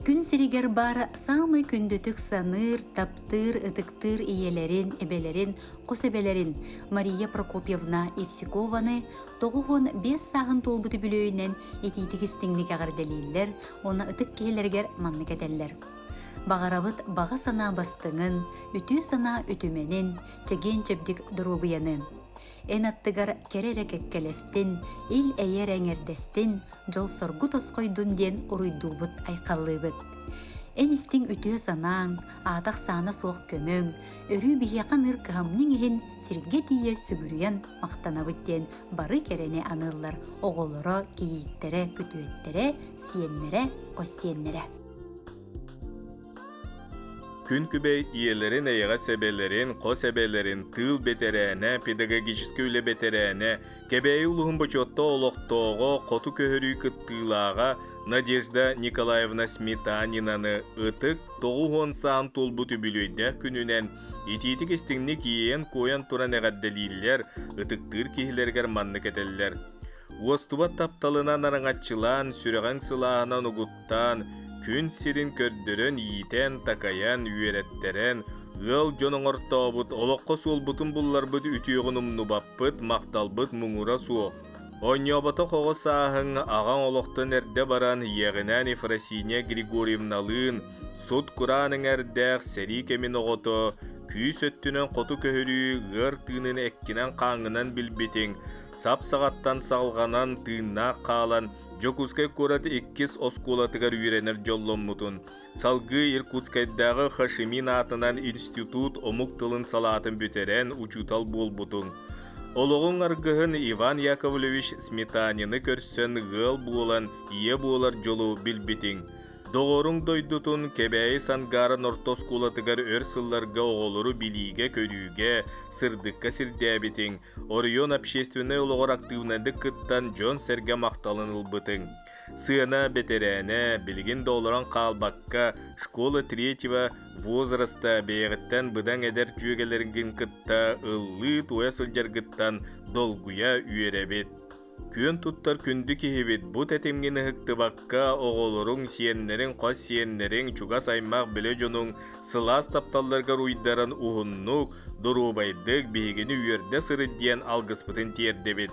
Күн сиригэр баар саамай күндүтүк саныыр, таптыыр, ытыктыыр ийэлэрин, эбэлэрин, хос эбэлэрин Мария Прокопьевна Евсикованы 95 сааһын туолбут үбүлүөйүнэн итиитик истиҥник эҕэрдэлииллэр уонна ытык киһилэригэр маннык этэллэр. Баҕарабыт баҕа санаа бастыҥын, үтүө санаа үтүмэнин, чэгиэн-чэбдик доруобуйаны. Эн аттыгар кэрэ эрэ кэккэлэстин, ил-эйэ эрэ эҥэрдэстин, дьол-соргу тосхойдун диэн уруйдуубут-айхаллыыбыт. Эн истиҥ үтүө санааҥ, аатах-саана суох көмөҥ, өрүү биһиэхэ аныыр кыһамньыҥ иһин сиргэ тиийэ сүгүрүйэн махтанабыт диэн бары кэрэни аныыллар оҕолоро, кийииттэрэ, күтүөттэрэ, сиэннэрэ, хос сиэннэрэ. Күн күбэй ийэлэрин эйэҕэс эбэлэрин, хос эбэлэрин, тыыл бэтэрээнэ, педагогическай үлэ бэтэрээнэ, Кэбээйи улууһун бочуоттаах олохтооҕо, хоту көһөрүү кыттыылааҕа Надежда Николаевна Сметанинаны ытык 90 саан туолбут үбүлүөйдээх күнүнэн итиитик-истиҥник иэйэн-куойан туран эҕэрдэлииллэр, ытыктыыр киһилэригэр маннык этэллэр. Уостубат тапталынан араҥаччылаан, сүрэҕиҥ сылааһынан угуттаан, күн сирин көрдөрөн, иитэн, такайан, үөрэттэрэн, ыал дьон оҥортообут, олоххо суолбутун булларбыт үтүөҕүн умнубаппыт, махталбыт муҥура суох. Оонньооботох оҕо сааһыҥ аҕаҥ олохтон эрдэ баран, ийэҕинээн Ефросинья Григорьевналыын сут-кураан эҥэрдээх сэрии кэмин оҕото, күүс өттүнэн хоту көһөрүү ыар тыынын эккинэн-хааҥҥынан билбитиҥ, сап саҕаттан салҕанан, тыыннаах хаалан, Дьокуускай куорат иккис оскуолатыгар үөрэнэр дьолломмутун, салгыы Иркутскайдааҕы Хашимин аатынан институт омук тылын салаатын бүтэрэн учуутал буолбутуҥ. Олоҕуҥ аргыһын Иван Яковлевич Сметанины көрсөн ыал буолан ийэ буолар дьолу билбитиҥ. Доҕоруҥ дойдутун Кэбээйи Сангаарын орто оскуолатыгар өр сылларга оҕолору билиигэ-көрүүгэ, сырдыкка сирдээбитиҥ, оройуон общественнай олоҕор актыыбынайдык кыттан дьон-сэргэ махталын ылбытыҥ. Сыана бэтэрээнэ, билигин да олорон хаалбакка, школа третьего возраста бэйэҕиттэн быдаҥ эдэр дьүөгэлэргин кытта ыллыы-туойа сылдьаргыттан долгуйа үөрэбит. Күөн туттар күндү киһибит бу тэтимҥин ыһыктыбакка, оҕолоруҥ, сиэннэриҥ, хос сиэннэриҥ, чугас аймах билэ дьонуҥ сылаас тапталларыгар уйдаран уһуннук, доруобайдык биһигини үөрдэ сырыт диэн алгыспытын тиэрдэбит.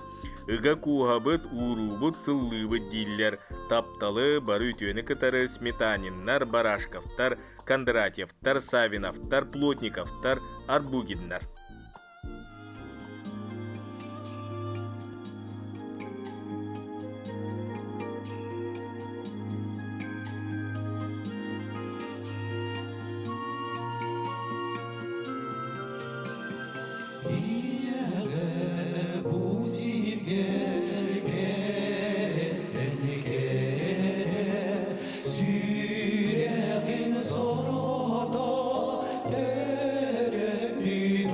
Ыга кууһабыт, ууруубут, сыллыыбыт дииллэр. Тапталы, бары үтүөнү кытары Сметаниннар, Барашковтар, Кондратьевтар, Савиновтар, Плотниковтар, Арбугиннар. Ийэҕэ бу сиргэ кэрэттэн кэрэтэ сүрэҕин сорҕото төрөппүт.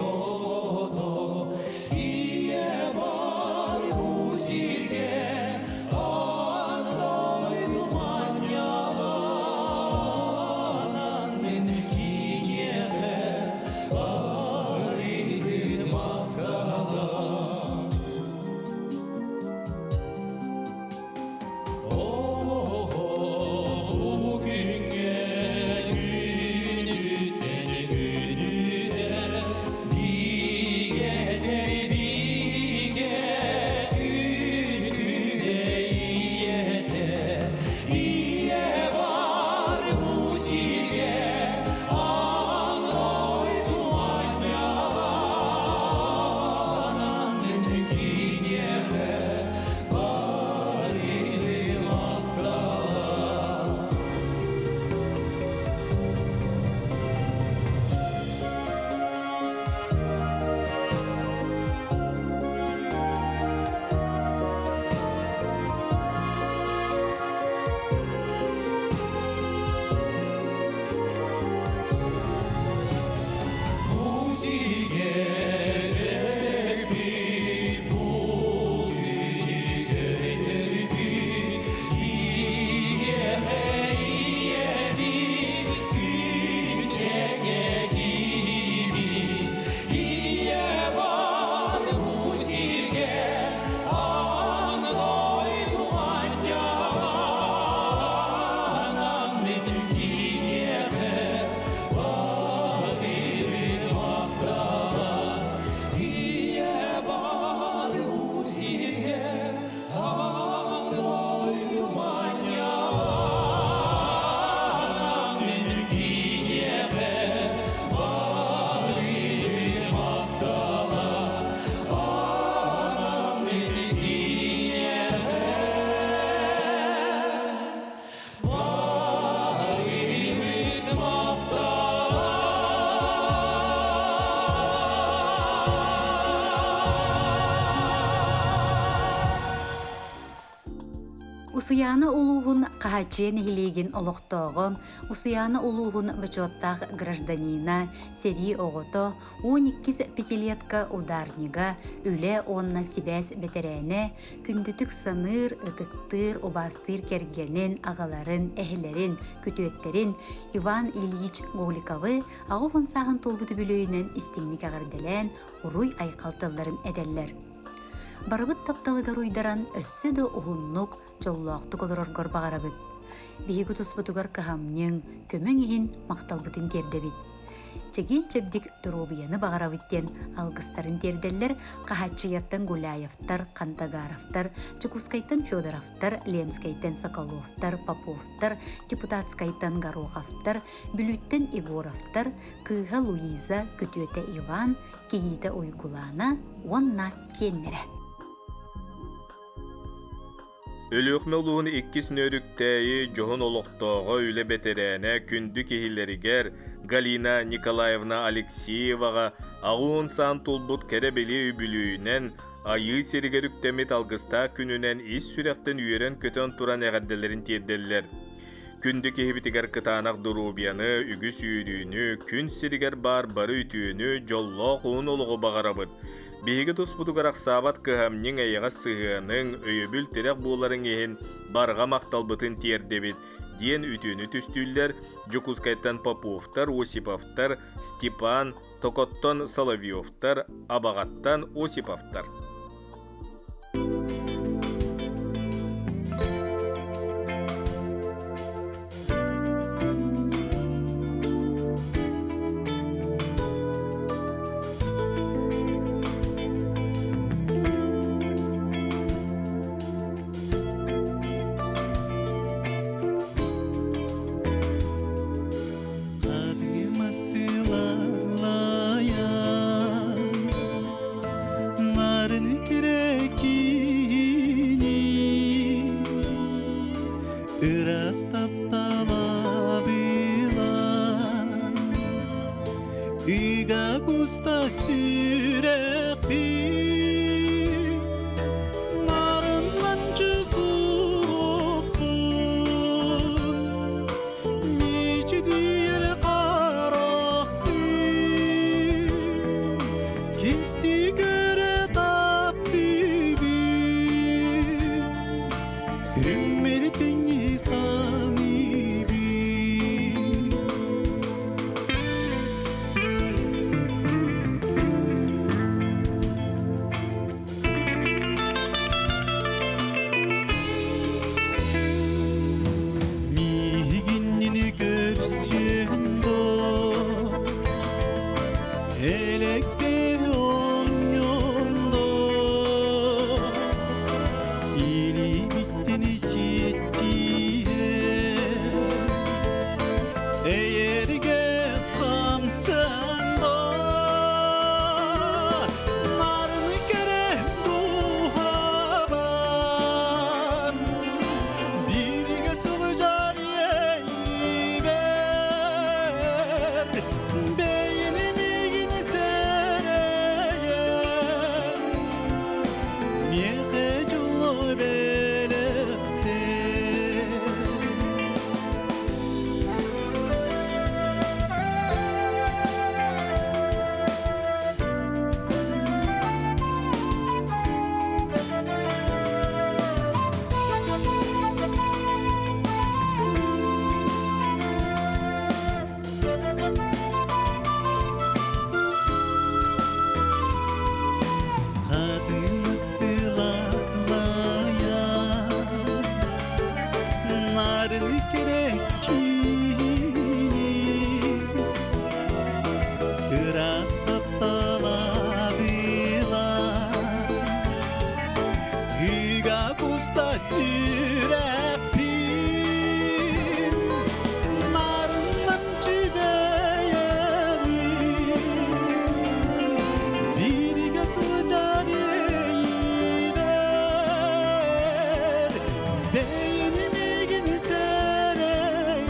Усуйаана улууһун Хаһааччыйа нэһилиэгин олохтооҕо, Усуйаана улууһун бочуоттаах гражданина, сэрии оҕото, 12 пятилетка ударнига, үлэ уонна сибээс бэтэрээнэ, күндүтүк саныыр, ытыктыыр, убаастыыр кэргэнин, аҕаларын, эһэлэрин, күтүөттэрин Иван Ильич Голиковы 80 сааһын туолбут үбүлүөйүнэн истиҥник эҕэрдэлээн, уруй-айхал тылларын этэллэр. Барыбыт тапталыгар уйдаран өссө да уһуннук, дьоллоохтук олороргор баҕарабыт. Биһиги туспутугар кыһамньыҥ, көмөҥ иһин махталбытын тиэрдэбит. Чэгиэн-чэбдик доруобуйаны баҕарабыт диэн алгыстарын тиэрдэллэр Хаһааччыйаттан Гуляевтар, Хантагаровтар, Дьокуускайтан Федоровтар, Ленскэйтэн Соколовтар, Поповтар, Депутатскайтан Гороховтар, Бүлүүттэн Егоровтар, кыыһа Луиза, күтүөтэ Иван, кийиитэ Уйгулаана уонна сиэннэрэ. Өлүөхүмэ улууһун иккис Нөөрүктээйи дьоһун олохтооҕо, үлэ бэтэрээнэ, күндү киһилэригэр Галина Николаевна Алексееваҕа аҕуун саан тулбут кэрэ-бэлиэ үбүлүөйүнэн Айыы сиригэр үктэммит алгыстаах күнүнэн ис сүрэхтэн үөрэн-көтөн туран эҕэрдэлэрин тиэрдэллэр. Күндү киһибитигэр кытаанах доруобуйаны, үгүс үөрүүнү, күн сиригэр баар бары үтүөнү, дьоллоох уһун олоҕу баҕарабыт. Биһиги туспутугар ахсаабат кыһамньыҥ, эйэҕэс сыһыаныҥ, өйөбүл-тирэх буоларыҥ иһин барҕа махталбытын тиэрдэбит, диэн үтүөнү түстүүллэр Дьокуускайтан Поповтар, Осиповтар, Степан, Токоттон Соловьевтар, Абаҕаттан Осиповтар. Ырас тапталабыла Ыга куста сүрэхпин Нарыннан чусуохпун Мичилийэр харахпын Кисти көрө таптыыбын Күммүтүн саныыбын. Миигиннини көрсүөн доо, Электе оонньоон доо, Илиибиттэн сиэттиһэ, Эйэргэ хамсан доо, Нарын кэрэ дууһабар, Бииргэ сылдьар иэйиибэр, Бэйэни миигин сэрэйэн, Миэхэ дьолу бэлэхтээ. Хатымыстылаклая нарын кэрэккиини ыраас тапталаабыла ыга куста сүрэхпин нарыннам чибэйэҕин бииргэ сылдьар иэйиилэр бэйэни миигин сэрэйэн.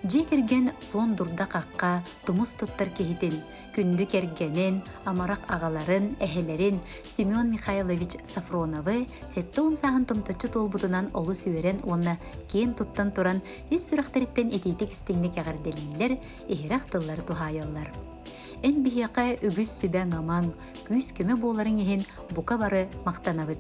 Дьиэ кэргэн суон дурда-хахха тумус туттар киһитин, күндү кэргэнин, амарах аҕаларын, эһэлэрин Семен Михайлович Софроновы 70 сааһын томточчу туолбутунан олус үөрэн уонна киэн туттан туран ис сүрэхтэриттэн итиитик-истиҥник эҕэрдэлииллэр, иһирэх тыллары туһаайаллар. Эн биһиэхэ үгүс сүбэҥ-амаҥ, күүс-көмө буоларыҥ иһин бука бары махтанабыт.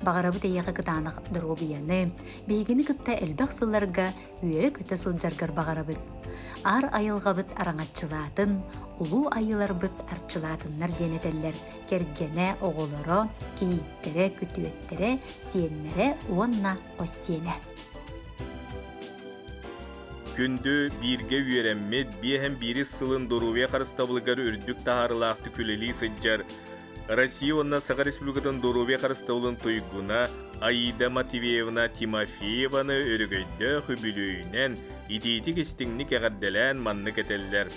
Баҕарабыт эйиэхэ кытаанах доруобуйаны, биһигини кытта элбэх сылларга үөрэ-көтө сылдьаргар баҕарабыт. Аар айылҕабыт араҥаччылаатын, улуу айыыларбыт арчылаатыннар диэн этэллэр кэргэнэ, оҕолоро, кийииттэрэ, күтүөттэрэ, сиэннэрэ уонна хос сиэнэ. Күндү бииргэ үөрэммит, биэһэн биирис сылын доруобуйа харыстабылыгар үрдүк таһаарыылаахтык үлэлии сылдьар Россия уонна Саха Республикатын доруобуйа харыстабылын туйгуна Аида Матвеевна Тимофееваны өрөгөйдөөх үбүлүөйүнэн итиитик-истиҥник эҕэрдэлээн маннык этэллэр.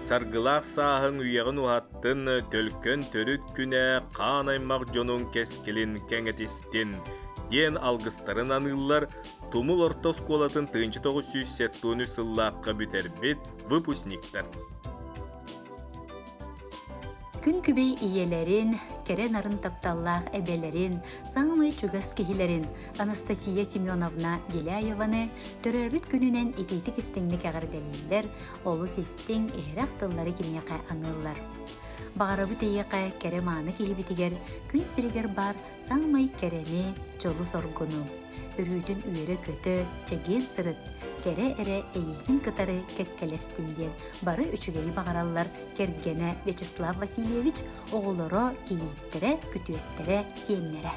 Саргылаах сааһыҥ үйэҕин уһаттын, төлкөн төрүт күнэ хаан аймах дьонуҥ кэскилин кэҥэтистин, диэн алгыстарын аныыллар Тумул орто оскуолатын 1973 сыллаахха бүтэрбит выпускниктар. Күн күбэй ийэлэрин, кэрэ нарын тапталлаах эбэлэрин, саамай чугас киһилэрин Анастасия Семеновна Деляеваны төрөөбүт күнүнэн итиитик-истиҥник эҕэрдэлииллэр, олус истиҥ, иһирэх тыллары киниэхэ аныыллар. Баҕарабыт эйиэхэ кэрэ-мааны киһибитигэр күн сиригэр баар саамай кэрэни, дьолу-соргуну, өрүүтүн үөрэ-көтө, чэгиэн сырыт, кэрэ эрэ эйигин кытары кэккэлэстин диэн бары үчүгэйи баҕараллар кэргэнэ Вячеслав Васильевич, оҕолоро, кийииттэрэ, күтүөттэрэ, сиэннэрэ.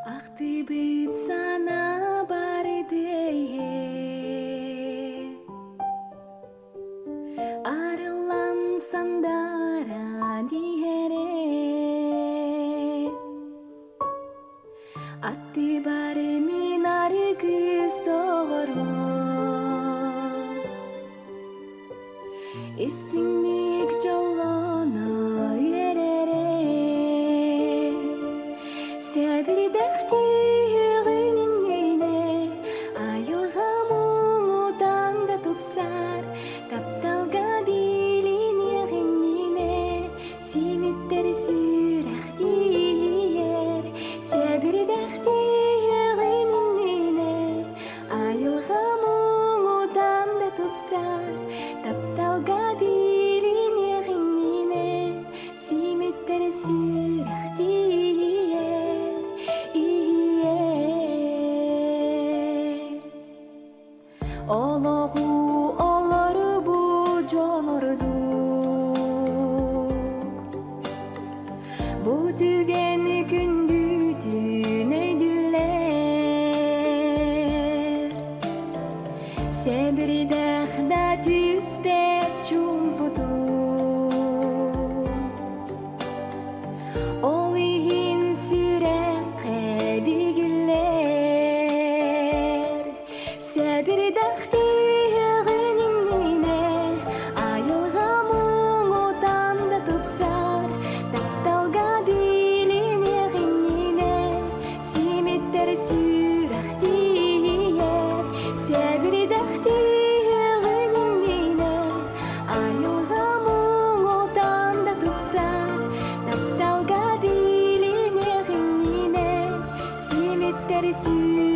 Ахтыбыт санаа барды Арыллан сандаран иһэрэ Аттыбар мин аргыс доҕорум Истиҥник дьоллоно үөрэрэ Сэбирдэхтии үөҕүн иннинэ Айылҕа муҥутан да тупсар Тапталга билиниэх иннинэ Симиттэр сүрэхтиийэр Сэбирдэхтии үөҕүн иннинэ Айылҕа муҥутан да тупсар Тапталга билиниэх иннинэ Симиттэр сүрэхтиийэр иһийэр Олоҕу олорбу дьон ордук Бу түгэн күндүтүн өйдүүлэр Сэбирдэх да түспэт чуумпутун Ол иһин сүрэххэ бигиллэр Сэбирдэхтиэҕин иннинэ айылҕа муҥутан да тупсар Тапталга билиниэх иннинэ симиттэр сүрэхтиийэр Сэбирдэхтиэҕин иннинэ айылҕа муҥутан да тупсар Тапталга билиниэх иннинэ симиттэр сүрэхтиийэр.